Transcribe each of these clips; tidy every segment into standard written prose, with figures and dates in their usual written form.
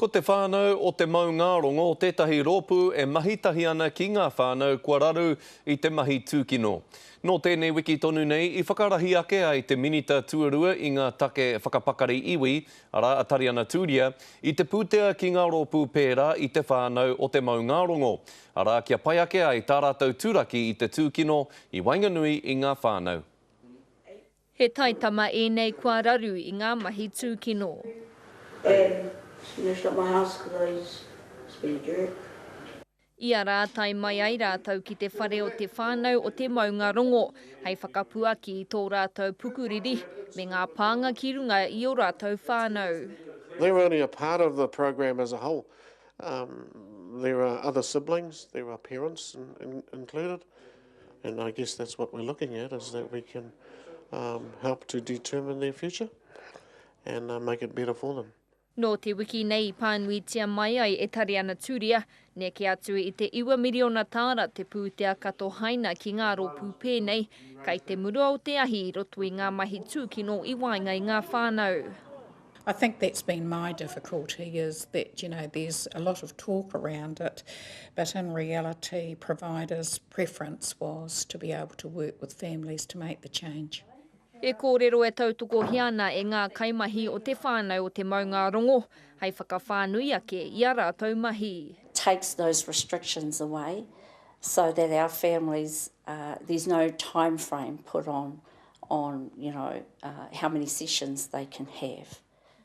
Ko te whānau o Te Maungārongo tētahi rōpū e mahi tahi ana ki ngā whānau kua raru i te mahi tūkino. Nō tēnei wiki tonu nei i whakarahi ake ai te Minita Tuarua i ngā take whakapakari iwi, arā a Tariana Turia, i te pūtea ki ngā rōpū pērā i te whānau o Te Maungārongo, arā kia pai ake ai tā rātou turaki i te tūkino i waenganui i ngā whānau. He taitama ēnei kua raru i ngā mahi tūkino. And smashed up my house cause he's been a jerk. Ia rā tae mai ai rātou ki te whare o te whānau o Te Maungarongo hei whakapuaki i tō rātou pukuriri me ngā pānga ki runga i ō rātou whānau. They're only a part of the program as a whole. Um, there are other siblings, there are parents in, in, included. And I guess that's what we're looking at, is that we can um, help to determine their future and uh, make it better for them. Nō te wiki nei i pānuitia mai ai e Tariana Turia, neke atu i te iwa miriona tāra te pūtea ka tohaina ki ngā rōpū pēnei, kai te murua o te ahi i roto i ngā mahi tūkino i waenga i ngā whānau. I think that's been my difficulty is that, you know, there's a lot of talk around it, but in reality, providers' preference was to be able to work with families to make the change. He kōrero e tautokohia ana e ngā kaimahi o te whānau o Te Maungārongo hei whakawhānui ake i ā rātou mahi. Takes those restrictions away so that our families, uh, there's no time frame put on on, you know, uh, how many sessions they can have.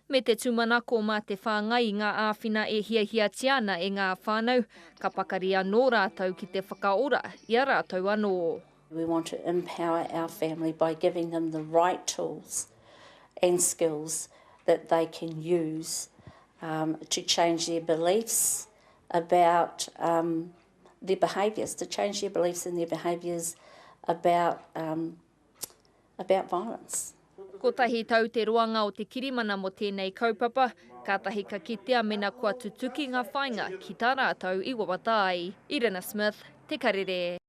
Me te tūmanako mā te whāngai i ngā āwhina e hiahiatia ana e ngā whānau, ka pakari anō rātou ki te whakaora i a rātou anō. We want to empower our family by giving them the right tools and skills that they can use um, to change their beliefs about um, their behaviours, to change their beliefs and their behaviours about, um, about violence. Kotahi tau te roanga o te kirimana mō tēnei kaupapa, kātahi ka kitea mena kua tutuki ngā whāinga ki tā rātou i wawata ai. Irina Smith, Te Karere.